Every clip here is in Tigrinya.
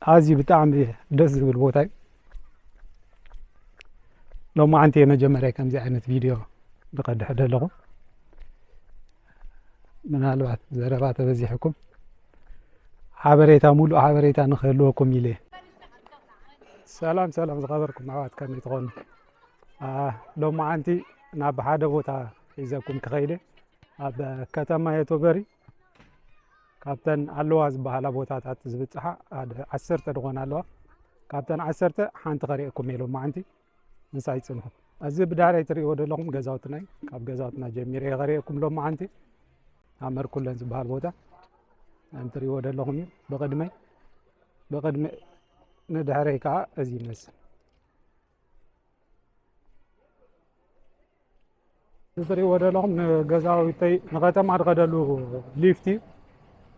ኣዝዩ ብጣዕሚ ደስ ዝብል ቦታ እዩ። ሎማዓንቲ እየ መጀመርያ ከምዚ ዓይነት ቪድዮ ዝቀድሕ ዘለኹ። ምናልባት ዘረባ ተበዚሕኩም ሓበሬታ፣ ሙሉእ ሓበሬታ ንክህልወኩም ኢለ እየ። ሰላም ሰላም ዝኸበርኩም ኣሕዋት ከመይ ትኾኑ? ሎማዓንቲ ናብ ሓደ ቦታ ሒዘኩም ክኸይደ ኣብ ከተማ ዮቶበሪ ካብተን ኣለዋ ዝበሃላ ቦታታት ዝብፅሓ ሓደ ዓሰርተ ዝኾና ኣለዋ። ካብተን ዓሰርተ ሓንቲ ከርእየኩም እየ ሎማዓንቲ። ምሳይ ፅንሑ። እዚ ብዳሕረይ ትርእይዎ ዘለኹም ገዛውትና እዩ። ካብ ገዛውትና ጀሚረ እየ ከርእየኩም ሎማዓንቲ። ኣመርኩለን ዝበሃል ቦታ ከም ትርእይዎ ዘለኹም እዩ። ብቕድመይ ብቕድሚ ንድሕረይ ከዓ እዚ ይመስል። እዚ ትርእይዎ ዘለኹም ንገዛውተይ ንከተማ ዝኸደሉ ሊፍት እዩ።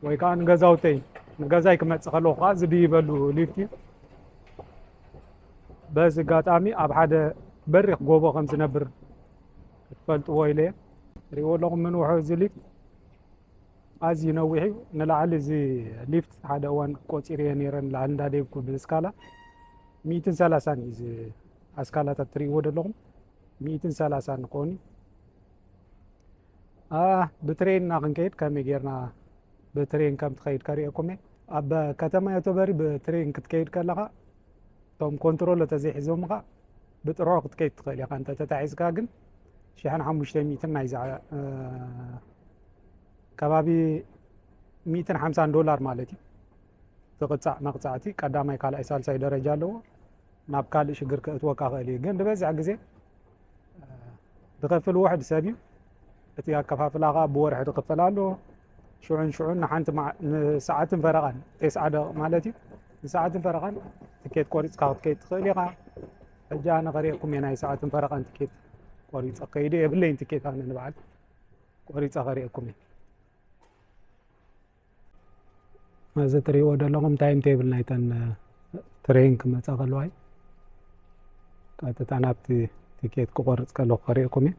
ወይ ከዓ ንገዛውተይ ንገዛይ ክመፅእ ከለኹ ከዓ ዝድይበሉ ሊፍት እዩ። በዚ ኣጋጣሚ ኣብ ሓደ በሪኽ ጎቦ ከም ዝነብር ክትፈልጥዎ ኢለ እየ። ትርእይዎ ኣለኹም ምንውሑ እዚ ሊፍት ኣዝዩ ነዊሕ እዩ። ንላዕሊ እዚ ሊፍት ሓደ እዋን ቆፂረዮ ነይረ፣ ንላዕሊ እንዳደይብኩ ብስካላ ሚእትን ሰላሳን እዩ እዚ ኣስካላታት ትርእይዎ ዘለኹም። ሚእትን ሰላሳን ክኾን እዩ። ብትሬን እና ክንከይድ ከመይ ጌርና ብትሬን ከም ትኸይድ ከርእየኩም እየ። ኣብ ከተማ ዮቶበሪ ብትሬን ክትከይድ ከለኻ እቶም ኮንትሮሎ ተዘይሒዞምኻ ብጥርዖ ክትከይድ ትኽእል ኢኻ። እንተ ተታሒዝካ ግን ሽሕን ሓሙሽተ ሚእትን ናይዛ ከባቢ ሚእትን ሓምሳን ዶላር ማለት እዩ። ዝቕጻዕ መቕጻዕቲ ቀዳማይ ካልኣይ ሳልሳይ ደረጃ ኣለዎ። ናብ ካልእ ሽግር ከእትወካ ኽእል እዩ። ግን ዝበዝሕ ግዜ ዝኸፍል ውሕድ ሰብ እዩ። እቲ ኣከፋፍላ ኸዓ ብወርሒ ዝኽፈል ኣሎ። ሽዑን ሽዑን ንሓንቲ ንሰዓትን ፈረቓን ቴስዓ ደቂቕ ማለት እዩ። ንሰዓትን ፈረቓን ትኬት ቆሪፅካ ክትከይድ ትኽእል ኢኻ። ሕጂ ኣነ ከርእየኩም እየ ናይ ሰዓትን ፈረቓን ትኬት ቆሪፀ ከይደ የብለይን ትኬት ኣነ ንበዓል ቆሪፀ ከርእየኩም እየ። እዚ ትሪእዎ ዘለኹም ታይም ቴብል ናይተን ትሬን ክመፃ ከለዋ እዩ። ቀጥታ ናብቲ ቲኬት ክቆርፅ ከለኹ ከርእየኩም እየ።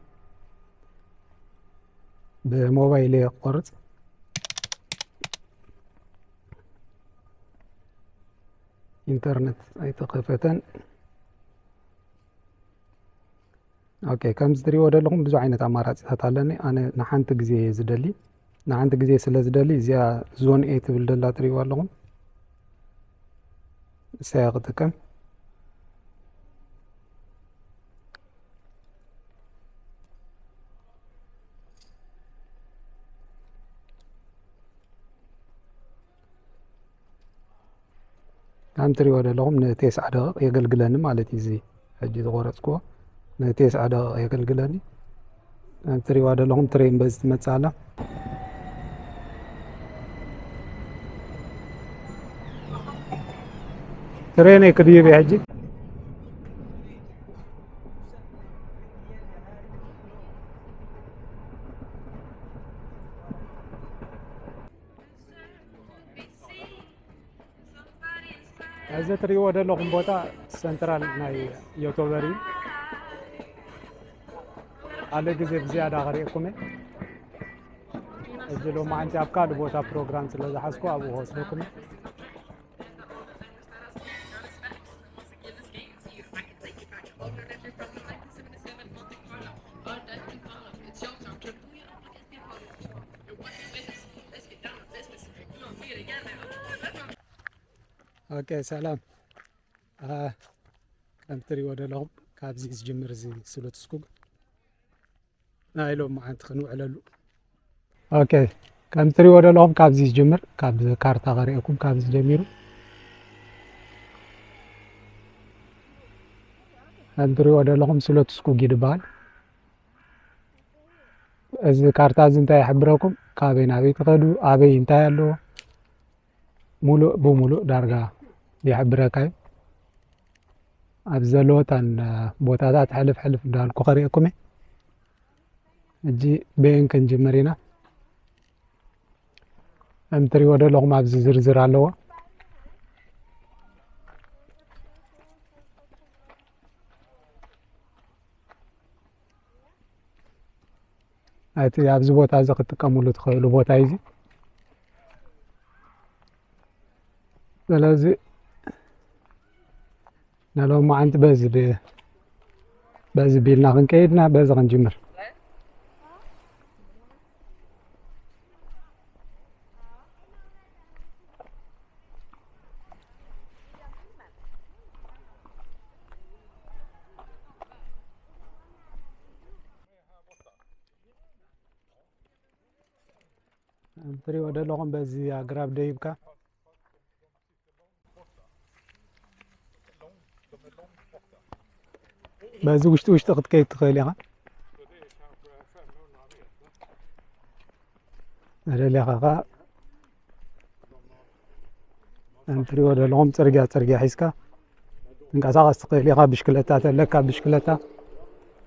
ብሞባይል እየ ክቆርፅ። ኢንተርነት ኣይተኸፈተን። ኦኬ፣ ከምዚ ትሪእዎ ዘለኹም ብዙሕ ዓይነት ኣማራፂታት ኣለኒ። ኣነ ንሓንቲ ግዜ እየ ዝደሊ። ንሓንቲ ግዜ ስለ ዝደሊ እዚኣ ዞን ኤ ትብል ደላ ትሪእዋ ኣለኹም። እሳያ ክጥቀም። ከም ትሪእዎ ዘለኹም ንቴስዓ ደቂቕ የገልግለኒ ማለት እዩ። እዚ ሕጂ ዝቆረፅክዎ ንቴስዓ ደቂቕ የገልግለኒ። ከም ትሪእዋ ዘለኹም ትሬን በዚ ትመፅእ ኣላ። ትሬነይ ክድይብ እየ ሕጂ። እዚ ትሪእዎ ዘለኹም ቦታ ሰንትራል ናይ ዮቶበሪ እዩ። ካልእ ግዜ ብዝያዳ ከርእየኩም እየ። ሕጂ ሎማዓንቲ ኣብ ካልእ ቦታ ፕሮግራም ስለ ዝሓዝኩ ኣብኡ ክወስደኩም እየ። ኦኬ፣ ሰላም። አ፣ ከም ትሪእዎ ዘለኹም ካብዚ ዝጅምር እዚ ስሉትስኩግ ናይ ሎማዓንቲ ክንውዕለሉ። ኦኬ፣ ከም ትሪእዎ ዘለኹም ካብዚ ዝጅምር፣ ካብ ካርታ ከርእየኩም ካብዚ ጀሚሩ። ከም ትሪእዎ ዘለኹም ስሉትስኩግ ይድበሃል። እዚ ካርታ እዚ እንታይ ይሕብረኩም? ካበይ ናበይ ትኸዱ? ኣበይ እንታይ ኣለዎ? ሙሉእ ብሙሉእ ዳርጋ ይሕብረካ እዩ። ኣብ ዘለወታን ቦታታት ሕልፍ ሕልፍ እንዳልኩ ከርእየኩም እየ። ሕጂ ብኤን ክንጅምር ኢና። ከም ትሪእዎ ዘለኹም ኣብዚ ዝርዝር ኣለዎ። እቲ ኣብዚ ቦታ እዚ ክትጥቀምሉ ትኽእሉ ቦታ እዩ እዚ። ስለዚ ንሎማዓንቲ በዚ ብ-፣ በዚ ቢልና ክንከይድና በዚ ክንጅምር። እትሪእዎ ዘለኹም በዚ ኣግራብ ደይብካ በዚ ውሽጢ ውሽጢ ክትከይድ ትኽእል ኢኻ። ደሊኻ ኸዓ ከም ትሪእዎ ዘለኹም ጽርግያ ጽርግያ ሒዝካ ትንቀሳቐስ ትኽእል ኢኻ። ብሽክለታ ተለካ ብሽክለታ፣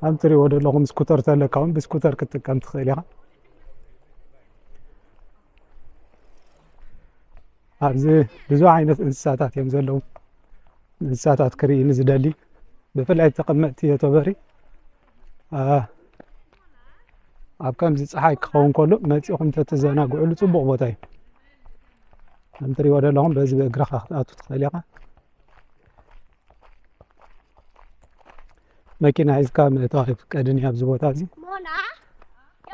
ከም ትሪእዎ ዘለኹም ስኩተር ተለካ እውን ብስኩተር ክትጥቀም ትኽእል ኢኻ። ኣብዚ ብዙሕ ዓይነት እንስሳታት እዮም ዘለዉ። እንስሳታት ክርኢ ንዝደሊ፣ ብፍላይ ተቐመጥቲ ዮቶበሪ፣ ኣ፣ ኣብ ከምዚ ጸሓይ ክኸውን ከሎ መጺኹም ተትዘናግዕሉ ጽቡቕ ቦታ እዩ። ከም ትሪእዎ ዘለኹም በዚ ብእግርኻ ክትኣቱ ትኽእል ኢኻ። መኪና ሒዝካ ምእታው ኣይፍቀድን እዩ ኣብዚ ቦታ እዚ።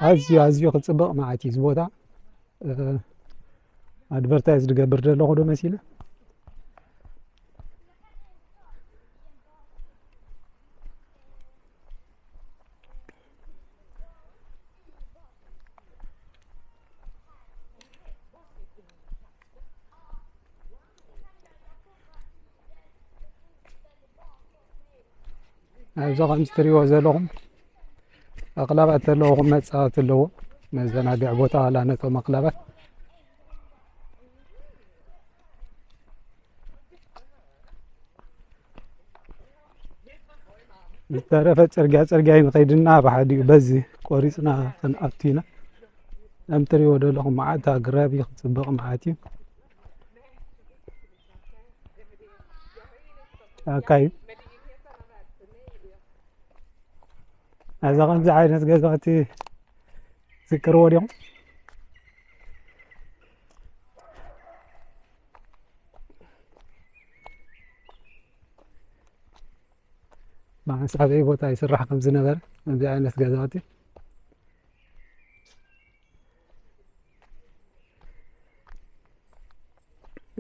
ኣዝዩ፣ ኣዝዩ ክጽብቕ መዓት እዩ እዚ ቦታ። እ፣ ኣድቨርታይዝ ዝገብር ዘለኹ ዶ መሲለ? ኣብዚ ከምዚ ትሪእዎ ዘለኹም ኣኽላባት ዘለውኹም መጻወቲ ኣለዎ። መዘናግዒ ቦታ ዋላ ነቶም ኣኽላባት። ዝተረፈ ጽርግያ ጽርግያ እዩ ንኸይድና ብሓዲኡ በዚ ቆሪጽና ክንኣቱ ኢና። ከም ትሪእዎ ዘለኹም መዓት ኣግራብ እዩ፣ ክጽብቕ መዓት እዩ። ጫካ እዩ። ኣዛ ከምዚ ዓይነት ገዛውቲ ዝክርዎ ዲኹም? መዓስ ኣበይ ቦታ ይስራሕ ከም ዝነበረ፣ ከምዚ ዓይነት ገዛውቲ።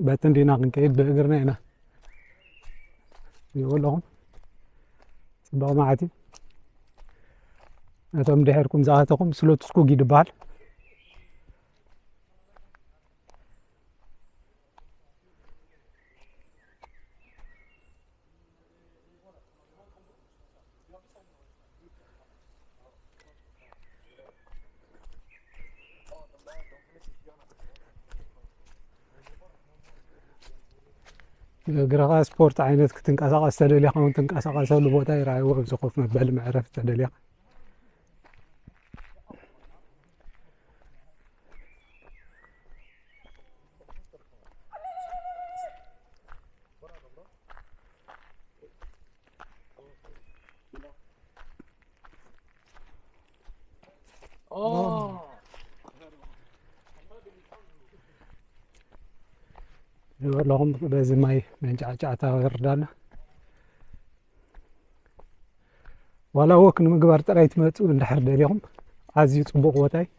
በቲ እንዲና ክንከይድ ብእግርና ኢና ይብለኹም። ጽቡቕ መዓት እዩ። ነቶም ድሕርኩም ዝኣተኹም ስሎትስኩግ ይድበሃል። እግርኻ ስፖርት ዓይነት ክትንቀሳቐስ ተደሊኻ እውን ትንቀሳቐሰሉ ቦታ ይረኣይዎ፣ ኣብዚ ኮፍ መበሊ መዕረፊ ተደሊኻ። ዝበለኹም በዚ ማይ መንጫዕጫዕታ ይወርድ ኣሎ። ዋላ ወክ ንምግባር ጥራይ ትመጽኡ እንድሕር ደሊኹም፣ ኣዝዩ ጽቡቕ ቦታ እዩ።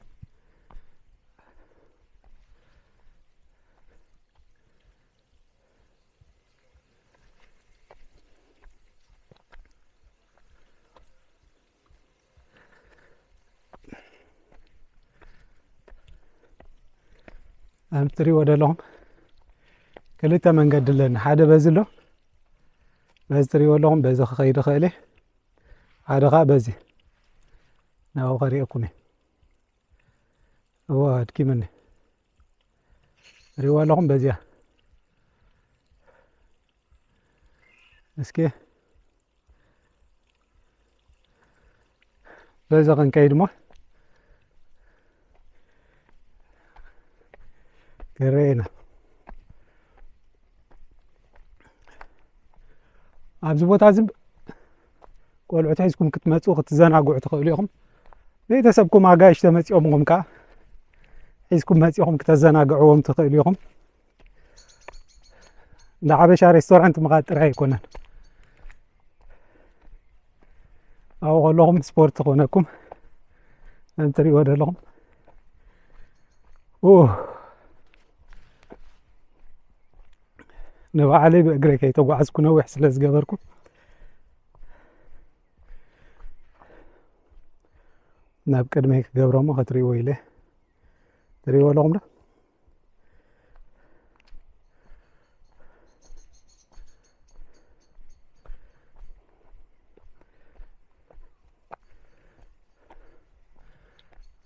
ከም ትሪእዎ ዘለኹም ክልተ መንገዲ ኣለና። ሓደ በዚ ኣሎ፣ በዚ ትሪእዎ ኣለኹም፣ በዚ ክኸይድ ይኽእል እየ። ሓደ ኸዓ በዚ ናብኡ ከርእየኩም እየ። እዋ ኣድኪመኒ። ሪእዋ ኣለኹም በዚያ። እስኪ በዚ ክንከይድ እሞ ክረኤና። ኣብዚ ቦታ እዚ ቆልዑት ሒዝኩም ክትመጽኡ ክትዘናግዑ ትኽእሉ ኢኹም። ቤተሰብኩም ኣጋይሽ ተመጺኦምኹም ከኣ ሒዝኩም መጺኹም ክተዘናግዕዎም ትኽእሉ ኢኹም። እንዳ ሓበሻ ሬስቶራንት ምኻድ ጥራይ ኣይኮነን። ኣብኡ ከለኹም ስፖርት ክኾነኩም፣ ከም ትሪእዎ ዘለኹም። ኡ፣ ንባዕለይ ብእግረይ ከይተጓዓዝኩ ነዊሕ ስለ ዝገበርኩ፣ ናብ ቅድመይ ክገብሮ እሞ ክትሪእዎ ኢለ። ትሪእዎ ኣለኹም ዶ?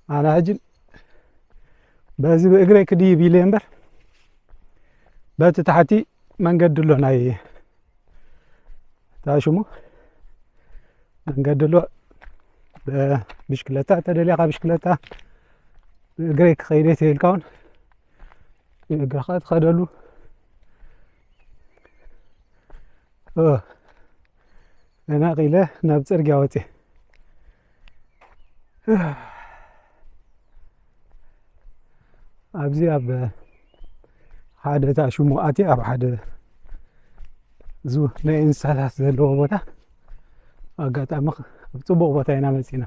ኣነ ሕጂ በዚ ብእግረይ ክድይብ ኢለ እምበር፣ በቲ ታሕቲ መንገዲ ኣሎ፣ ናይ ታሽሙ መንገዲ ኣሎ። ብሽክለታ ተደሊኻ ብሽክለታ፣ ብእግረይ ክኸይደ ተይልካ እውን ብእግርኻ ትኸደሉ። ኦ፣ ተናቒለ ናብ ጽርግያ ወጺኤ። ኣብዚ ኣብ ሓደ ታሽሙ ኣትየ፣ ኣብ ሓደ ዙ ናይ እንስሳታት ዘለዎ ቦታ፣ ኣጋጣሚ ኣብ ጽቡቕ ቦታ ኢና መጺና።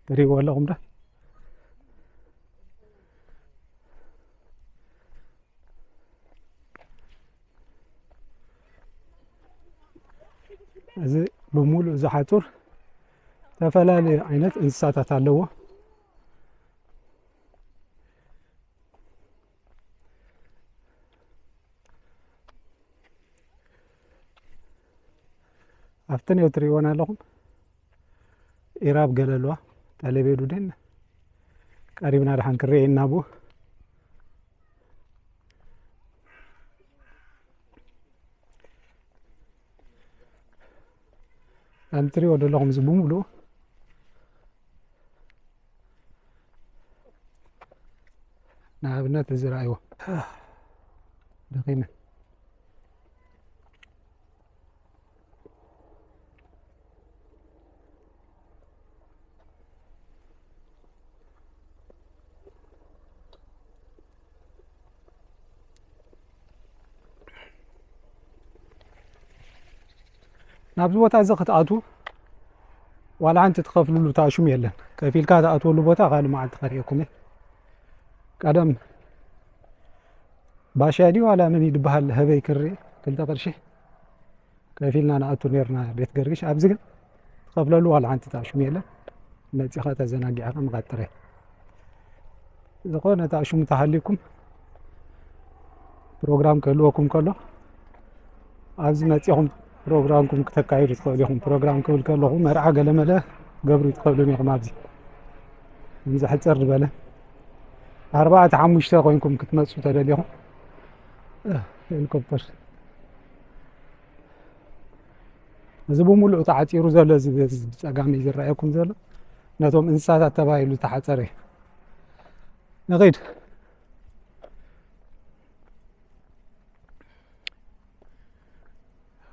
ትሪእዎ ኣለኹም ዶ? እዚ ብምሉእ እዚ ሓጹር ዝተፈላለዩ ዓይነት እንስሳታት ኣለዎ። ኣብተን እትሪእወን ኣለኹም ኢራብ ገለ ኣለዋ፣ ጠለቤ ዱዴን ቀሪብና ደሓን ክረኤና ብኡ። ከም ትሪእዎ ዘለኹም እዚ ብምሉእ ንኣብነት እዚ ረኣይዎ። ደኺመ። ናብዚ ቦታ እዚ ክትኣትዉ ዋላ ሓንቲ ትኸፍልሉ ታሽሙ የለን። ከፊልካ ትኣትወሉ ቦታ ካልእ መዓልቲ ከርእየኩም እየ። ቀደም ባሻ ድዩ ዋላ መን እዩ ዝበሃል፣ ህበይ ክርኢ ክልተ ቅርሺ ከፊልና ንኣቱ ነርና ቤት ገርግሽ። ኣብዚ ግን ትኸፍለሉ ዋላ ሓንቲ ታሽሙ የለን። መጺኻ ተዘናጊዕካ ምኻድ ጥራይ። ዝኾነ ታሽሙ ተሃልዩኩም ፕሮግራም ክህልወኩም ከሎ ኣብዚ መጺኹም ፕሮግራምኩም ክተካይዱ ትኽእሉ ኢኹም። ፕሮግራም ክብል ከለኹ መርዓ ገለመለ ገብሩ ትኽእሉ ኢኹም። ኣብዚ ከምዚ ሕጽር ዝበለ ኣርባዕተ ሓሙሽተ ኮይንኩም ክትመጹ ተደሊኹም፣ እ፣ ሄሊኮፕተር እዚ ብምሉእ ተዓጺሩ ዘሎ፣ እዚ፣ እዚ ብጸጋመይ ዝረኣየኩም ዘሎ ነቶም እንስሳታት ተባሂሉ ዝተሓጸረ እዩ። ንኺድ።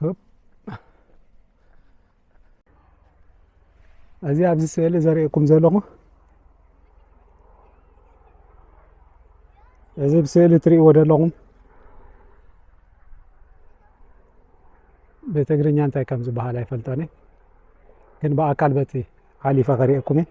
ሁፕ። እዚ ኣብዚ ስእሊ ዘርእየኩም ዘለኹ፣ እዚ ብስእሊ ትርእይዎ ዘለኹም ብትግርኛ እንታይ ከም ዝበሃል ኣይፈልጦን እየ፣ ግን ብኣካል በቲ ሓሊፈ ከርእየኩም እየ።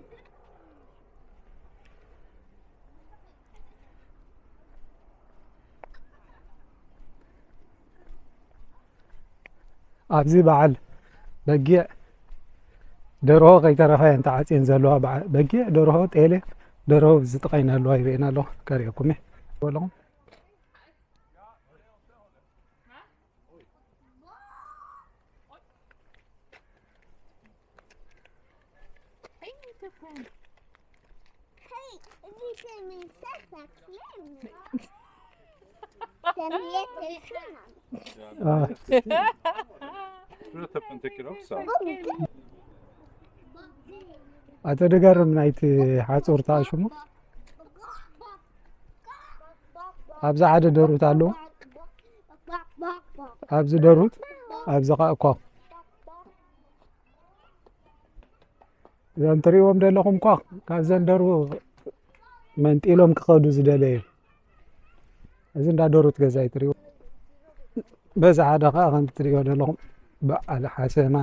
ኣብዚ በዓል በጊዕ ደርሆ ከይተረፋ እየን ተዓፅየን ዘለዋ። በዓ-፣ በጊዕ ደርሆ፣ ጤለ ደርሆ ዝጥቐይን ኣለዋ ይርእየን ኣለኹ፣ ከርእየኩም እየ። በለኹም። ኣተደጋርም ናይቲ ሓፁር ተኣሽሙ። ኣብዚ ሓደ ደሩት ኣለዉ። ኣብዚ ደሩት፣ ኣብዚ ኸዓ እኳ እዞም ትሪእዎም ዘለኹም እኳ ካብዘን ደሩ መንጢሎም ክኸዱ ዝደለዩ። እዚ እንዳ ደሩት ገዛ እዩ ትሪእዎ። በዚ ሓደ ኸዓ ከምቲ ትሪእዎ ዘለኹም በዓል ሓሰማ፣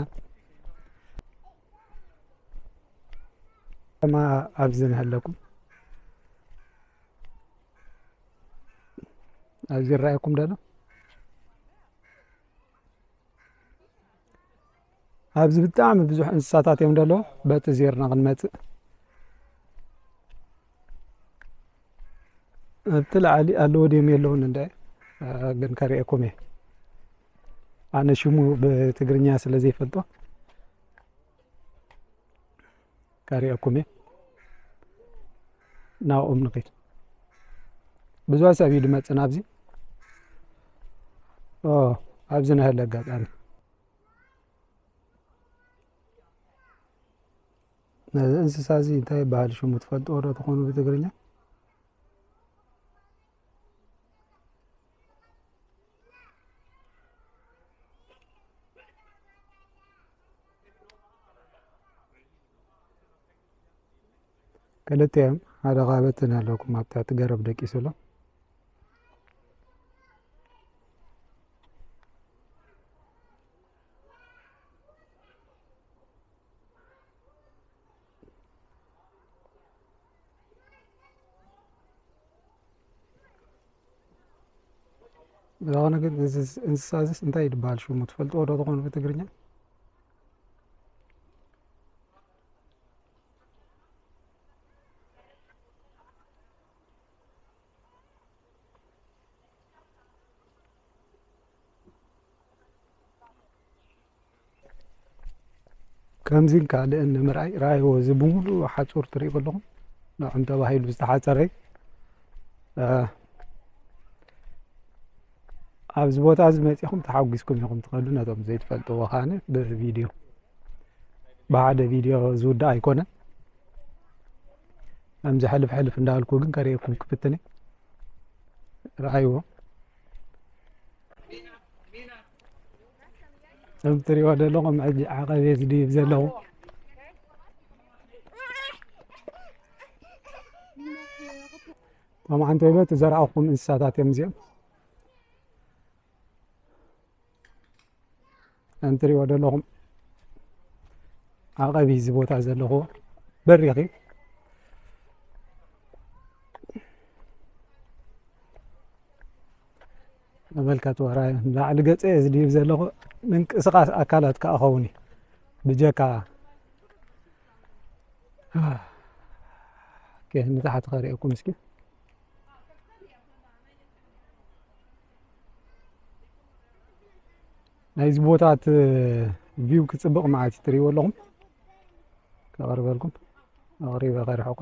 ሓሰማ ኣብዚ ንሃለኩም። ኣብዚ ይረኣየኩም ደሎ። ኣብዚ ብጣዕሚ ብዙሕ እንስሳታት እዮም ደሎ። በቲ ዜርና ክንመጽእ፣ ኣብቲ ላዕሊ ኣለዎ ድዮም የለውን እንደ፣ እ፣ ግን ከርእየኩም እየ። ኣነ ሽሙ ብትግርኛ ስለ ዘይፈልጦ ከርእየኩም እየ። ናብኦም ንኺድ። ብዙሕ ሰብ እዩ ድመጽእ ናብዚ። ኦ፣ ኣብዚ ንሀለ ኣጋጣሚ። ነዚ እንስሳ እዚ እንታይ ይበሃል ሽሙ ትፈልጥዎ ዶ ትኾኑ ብትግርኛ? ክልቲኦም ሓደ ካብትን ኣለኩም ኣብ ትሕቲ ገረብ ደቂሱ ኣሎ። ዝኾነ ግን እዚ እንስሳ እዚስ እንታይ ይበሃል ሽሙ ትፈልጥዎ ዶ ትኾኑ ብትግርኛ? ከምዚን ካልእን ንምርኣይ ረኣይዎ፣ እዚ ብምሉእ ሓጹር ትርእይዎ ኣለኹም፣ ንዕም ተባሂሉ ዝተሓጸረ እዩ። እ፣ ኣብዚ ቦታ እዚ መጺኹም ተሓጒስኩም ኢኹም ትኸዱ፣ ነቶም ዘይትፈልጥዎ ከኣ ብቪድዮ፣ ብሓደ ቪድዮ ዝውዳእ ኣይኮነን። ከምዚ ሕልፍ ሕልፍ እንዳልኩ ግን ከርእየኩም ክፍትን እየ። ረኣይዎ። ከም ትሪእዎ ዘለኹም ሕጂ ዓቐብ እየ ዝድይብ ዘለኹ። እቶም ዓንተይበት ዘርኣኹም እንስሳታት እዮም እዚኦም። ከም ትሪእዎ ዘለኹም ዓቐብ እዩ እዚ ቦታ ዘለኹዎ። በሪኽ እዩ። ተመልከቱ፣ ራእዩ ንላዕሊ ገጸ እየ ዝድይብ ዘለኹ። ምንቅስቓስ ኣካላት ከኣ ኸውን እዩ። ብጀካ፣ ኦኬ፣ ንታሕቲ ከርእየኩም እስኪ። ናይዚ ቦታት ቪው ክጽብቕ መዓት ትርእይዎ ኣለኹም። ከቕርበልኩም፣ ኣቕሪበ ከርሕቆ።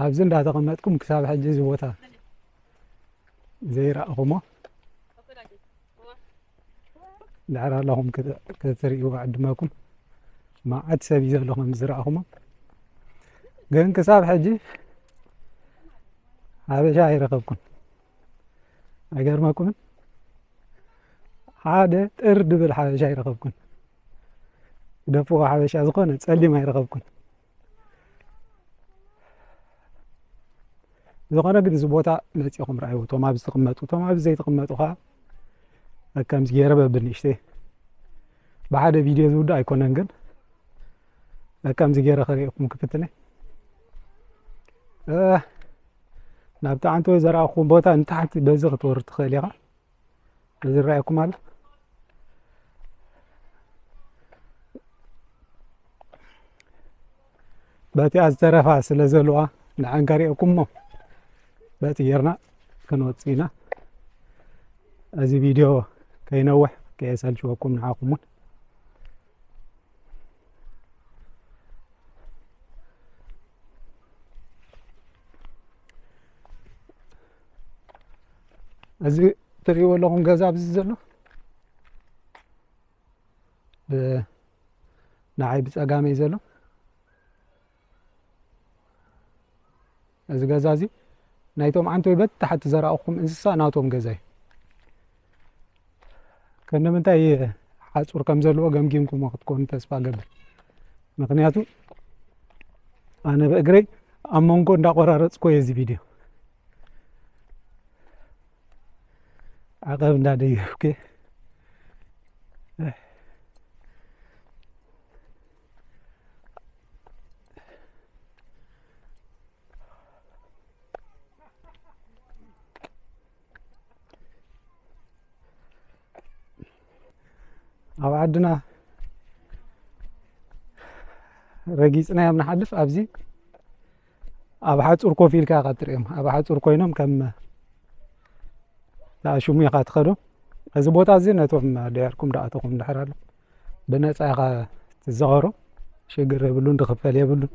ኣብዚ እንዳተቐመጥኩም ክሳብ ሕጂ እዚ ቦታ ዘይረኣኹሞ፣ ድሕር ኣለኹም ክት-፣ ክትርእይዎ ዕድመኩም። መዓት ሰብ እዩ ዘሎ ከም ዝረኣኹሞ። ግን ክሳብ ሕጂ ሓበሻ ኣይረኸብኩን። ኣይገርመኩምን? ሓደ ጥር ድብል ሓበሻ ኣይረኸብኩን። ደፍኦ ሓበሻ ዝኾነ ጸሊም ኣይረኸብኩን። ዝኾነ ግን እዚ ቦታ መጺኹም ረኣይዎ፣ እቶም ኣብዚ ትቕመጡ፣ እቶም ኣብዚ ዘይትቕመጡ ኸዓ ከምዚ ገይረ በብንእሽተይ ብሓደ ቪድዮ ዝውዳእ ኣይኮነን፣ ግን ከምዚ ገይረ ከርእየኩም ክፍትነ። እ፣ ናብቲ ዓንተወይ ዘርኣኹም ቦታ ንታሕቲ በዚ ክትወርድ ትኽእል ኢኻ። እዚ ይረኣየኩም ኣሎ። በቲኣ ዝተረፋ ስለ ዘለዋ ንዓን ከርእየኩም እሞ በቲ ጌርና ክንወጽእ ኢና። እዚ ቪድዮ ከይነውሕ ከየሰልችወኩም ንዓኹም እውን። እዚ ትርእይዎ ኣለኹም ገዛ ኣብዚ ዘሎ ብ-፣ ንዓይ ብጸጋመይ ዘሎ እዚ ገዛ እዚ ናይቶም ዓንተወይ በቲ ታሕቲ ዘራእኹም እንስሳ ናቶም ገዛ እዩ። ከነምንታይ ሓጹር ከም ዘለዎ ገምጊምኩሞ ክትኮኑ ተስፋ ገብር። ምኽንያቱ ኣነ ብእግረይ ኣብ መንጎ እንዳቆራረጽኩ እየ እዚ ቪድዮ። ዓቐብ እንዳደየብኩ እየ። ኣብ ዓድና ረጊጽናዮም ንሓልፍ፣ ኣብዚ ኣብ ሓጹር ኮፍ ኢልካ ኢኻ ትርእዮም። ኣብ ሓጹር ኮይኖም ከም ተኣሽሙ ኢኻ ትኸዶ። እዚ ቦታ እዚ ነቶም ድሕርኩም ደኣተኹም ድሕር ኣሎ ብነጻ ኢኻ ትዘኸሮ። ሽግር የብሉን፣ ድኽፈል የብሉን።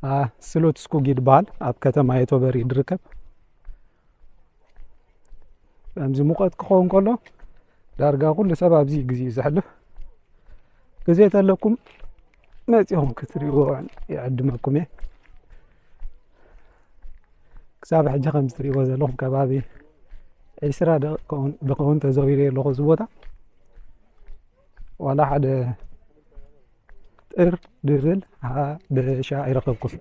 አ፣ ስሎት ስኩጊ ይበሃል። ኣብ ከተማ የቶበሪ ድርከብ። ከምዚ ሙቐት ክኸውን ከሎ ዳርጋ ኩሉ ሰብ ኣብዚ ግዜ እዩ ዘሕልፍ። ግዜ ተለኩም መጺኹም ክትሪእዎ ይዕድመኩም እየ። ክሳብ ሕጂ ከም ትሪእዎ ዘለኹም ከባቢ ዒስራ ደቂቕ ክኸውን ተዘዊረ ኣለኹ። እዚ ቦታ ዋላ ሓደ ጥር ድብል ሓበሻ ኣይረኸብኩን።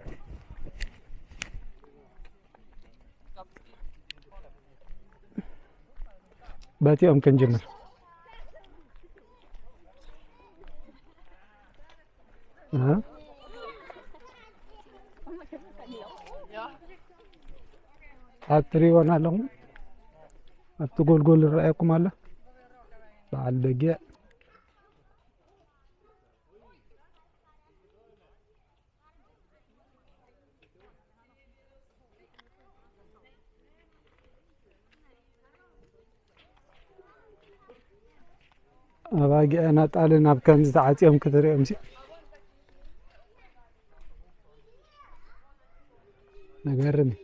በቲኦም ክንጅምር። እ? ኣብ ትሪእዎን ኣለኹም ኣብቲ ጎልጎል ይረኣየኩም ኣሎ። በዓል በጊዕ። ኣባጊዕን ኣጣልን ኣብ ከምዚ ተዓጽዮም ክትሪኦም ሲ፣ መገርም እዩ።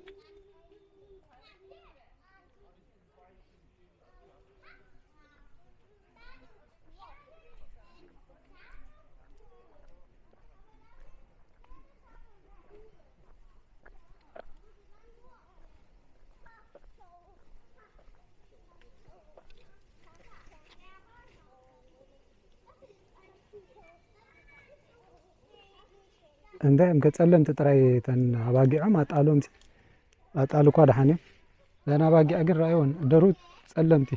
እንታይ እዮም ከ ጸለምቲ ጥራይ እተን ኣባጊዖም ኣጣሎም ሲ፣ ኣጣል እኳ ደሓን እዮም። እዘን ኣባጊዕ ግን ረኣይወን ደሩ ጸለምቲ።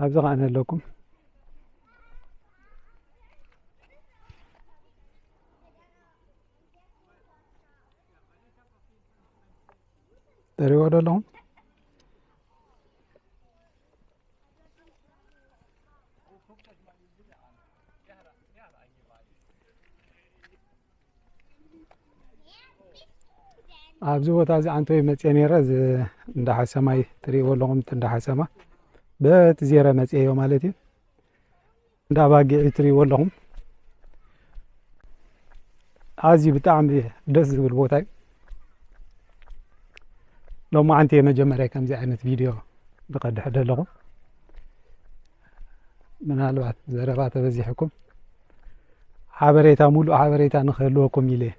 ኣብዚ ኸዓ ኣለኩም። ተሪእዎ ዶ ኣለኹም? ኣብዚ ቦታ እዚ ዓንተወይ መፅየ ነይረ። እዚ እንዳ ሓሰማይ ትሪእዎ ኣለኹም፣ እቲ እንዳ ሓሰማ በቲ ዜረ መፅየዮ ማለት እዩ። እንዳ ባጊዕ ትሪእዎ ኣለኹም። ኣዝዩ ብጣዕሚ ደስ ዝብል ቦታ እዩ። ሎማዓንቲ እየ መጀመርያ ከምዚ ዓይነት ቪድዮ ዝቐድሕ ዘለኹ። ምናልባት ዘረባ ተበዚሕኩም ሓበሬታ፣ ሙሉእ ሓበሬታ ንክህልወኩም ኢለ እየ።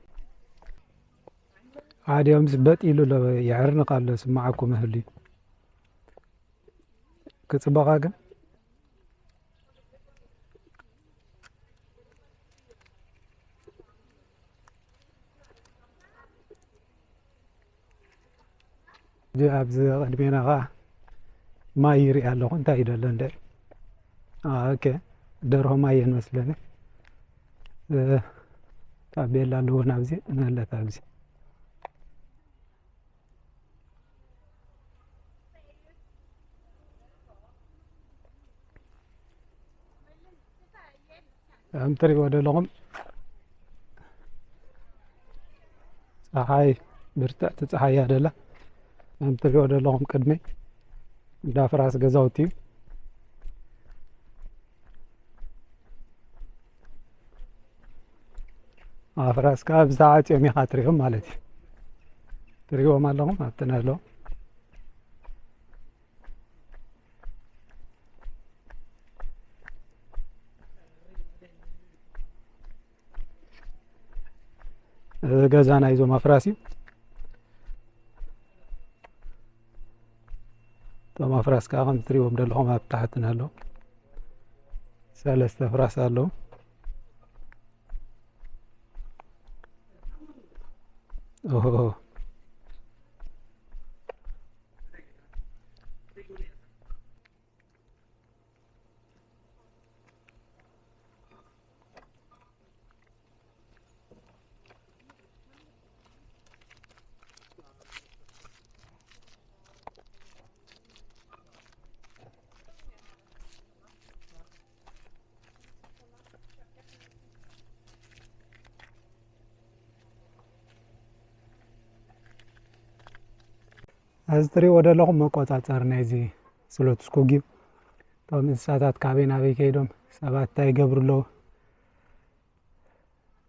ሓዲኦም ምስ በጥ ኢሉ ኣሎ፣ የዕርንቕ ኣሎ፣ ስማዓኩም እህሉ እዩ። ክጽበቓ ግን እዚ ኣብዚ ቅድሜና ኸዓ ማይ ይርኢ ኣለኹ። እንታይ እዩ ደሎ እንደ? አ፣ ኦኬ፣ ደርሆ ማይ እየን መስለኒ። እ፣ ታቤላ ኣለዎ ናብዚ፣ ነለት ኣብዚ። ከም ትሪእዎ ዘለኹም ፀሓይ፣ ብርትዕቲ ፀሓይ እያ ደላ። ከም ትሪእዎ ዘለኹም ቅድመይ እንዳ ፍራስ ገዛውቲ እዩ። ኣፍራስ ከዓ ብዝተዓፅዮም ኢኻ ትሪኦም ማለት እዩ። ትሪእዎም ኣለኹም ኣብቲ ነሎ። እዚ ገዛ ናይዞም ኣፍራስ እዩ። እቶም ኣፍራስ ከዓ ከም እትሪእዎም ዘለኹም ኣብ ታሕቲ ኣሎ። ሰለስተ ፍራስ ኣለዉ። ኦሆ። እዚ ትሪእዎ ዘለኹም መቆጻጸሪ ናይዚ ስሎት ስኩግ እዩ። እቶም እንስሳታት ካበይ ናበይ ከይዶም፣ ሰባት እንታይ ይገብሩ ኣለዉ፣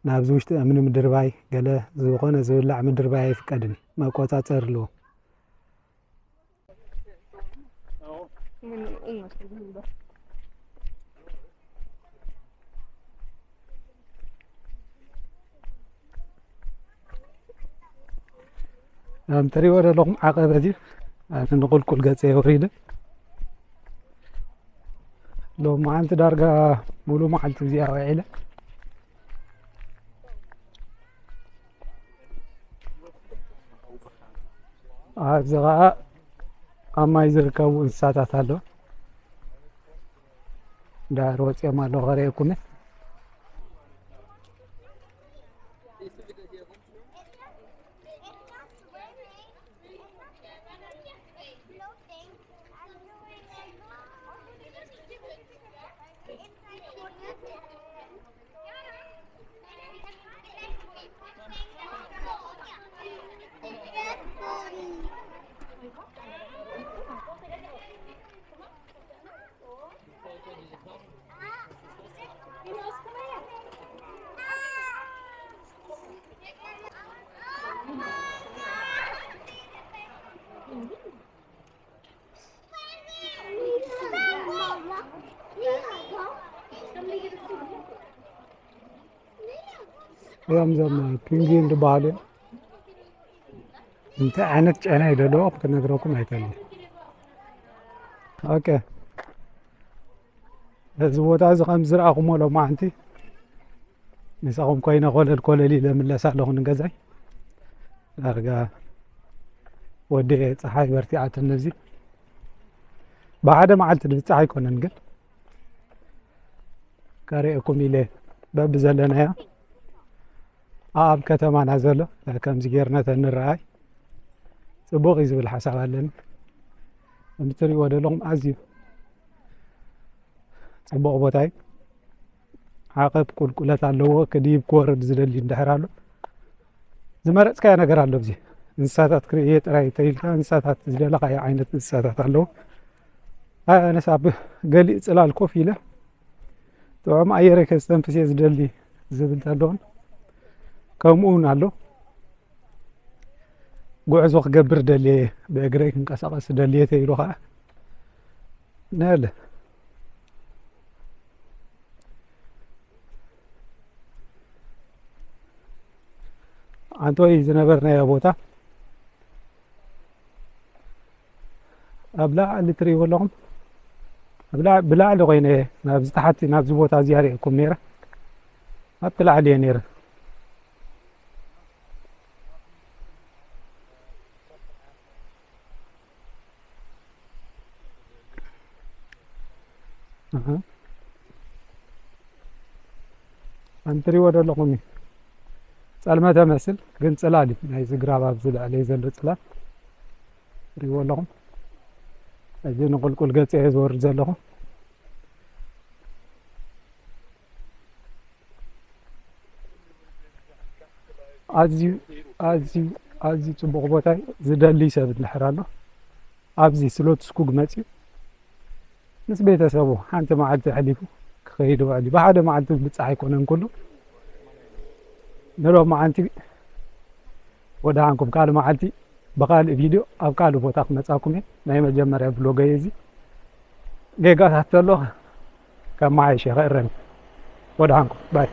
ናብዚ ውሽጢ እምኒ ምድርባይ፣ ገለ ዝኾነ ዝብላዕ ምድርባይ ኣይፍቀድን እዩ። መቆጻጸሪ ኣለዎ። ከም ትሪእዎ ዘለኹም ዓቐበት እዩ። ኣነ ንቁልቁል ገፀ ወሪደ። ሎም መዓልቲ ዳርጋ ሙሉ መዓልቲ እዚኣ ውዒለ። ኣብዚ ኸዓ ኣብ ማይ ዝርከቡ እንስሳታት ኣለዉ። ዳር ወፂኦም ኣለዉ፣ ከርእየኩም እየ። እዞም፣ እዞም ፒንግዊን ዝበሃሉ እዮም። እንታይ ዓይነት ጨና እዩ ዘለዎ ክነግረኩም ኣይክእልን። ኦኬ፣ እዚ ቦታ እዚ ከም ዝረኣኹሞ ሎማዓንቲ ምሳኹም ኮይነ ኮለል ኮለል ኢለ እምለስ ኣለኹ ንገዛይ። ዳርጋ ወዲ ፀሓይ በርቲዓትኒ። እዚ ብሓደ መዓልቲ ዝብፃሕ ኣይኮነን፣ ግን ከርእየኩም ኢለ በብዘለናዮ ኣብ ከተማና ዘሎ ከምዚ ጌርና ተንረኣይ ፅቡቕ እዩ ዝብል ሓሳብ ኣለኒ። ከም እትሪእዎ ዘለኹም ኣዝዩ ፅቡቕ ቦታ እዩ። ዓቐብ ቁልቁለት ኣለዎ። ክድይብ ክወርድ ዝደሊ እንድሕር ኣሎ፣ ዝመረፅካዮ ነገር ኣሎ። ኣብዚ እንስሳታት ክርኢ እየ ጥራይ ተይልካ፣ እንስሳታት ዝደለኻዮ ዓይነት እንስሳታት ኣለዉ። ኣነስ ኣብ ገሊእ ፅላል ኮፍ ኢለ ጥዑም ኣየር ከስተንፍስ እየ ዝደሊ ዝብል ተሎን ከምኡ እውን ኣሎ። ጉዕዞ ክገብር ደልየ፣ ብእግረይ ክንቀሳቐስ ደልየ ተይሉ ኸዓ ነለ ኣንቶይ ዝነበርናዮ ቦታ ኣብ ላዕሊ ትርእይዎ ኣለኹም። ኣብ ላ-፣ ብላዕሊ ኮይነ ናብዚ ታሕቲ ናብዚ ቦታ እዚ ኣርእየኩም ነይረ። ኣብቲ ላዕሊ እየ ነይረ። ኣሃ። ኣን ትሪእዎ ዘለኹም እዩ። ጸልመተ መስል ግን ጽላል እዩ። ናይዚ ግራብ ኣብዚ ልዕለይ ዘሎ ጽላል ትሪእዎ ኣለኹም። እዚ ንቁልቁል ገጸ እየ ዝወርድ ዘለኹ። ኣዝዩ፣ ኣዝዩ፣ ኣዝዩ ጽቡቕ ቦታ እዩ። ዝደሊ ሰብ እንድሕር ኣሎ ኣብዚ ስሎት ስኩግ መጽዩ ምስ ቤተሰቡ ሓንቲ መዓልቲ ኣሕሊፉ ክኸይድ ውዕል እዩ። ብሓደ መዓልቲ ዝብጻሕ ኣይኮነን ኩሉ። ንሎማዓንቲ ወደሓንኩም፣ ካልእ መዓልቲ ብኻልእ ቪድዮ ኣብ ካልእ ቦታ ክመጻኩም እየ። ናይ መጀመርያ ቭሎገይ እዚ። ጌጋታት ተሎ ከመሓይሽ እየ፣ ክእረም። ወደሓንኩም፣ ባይ።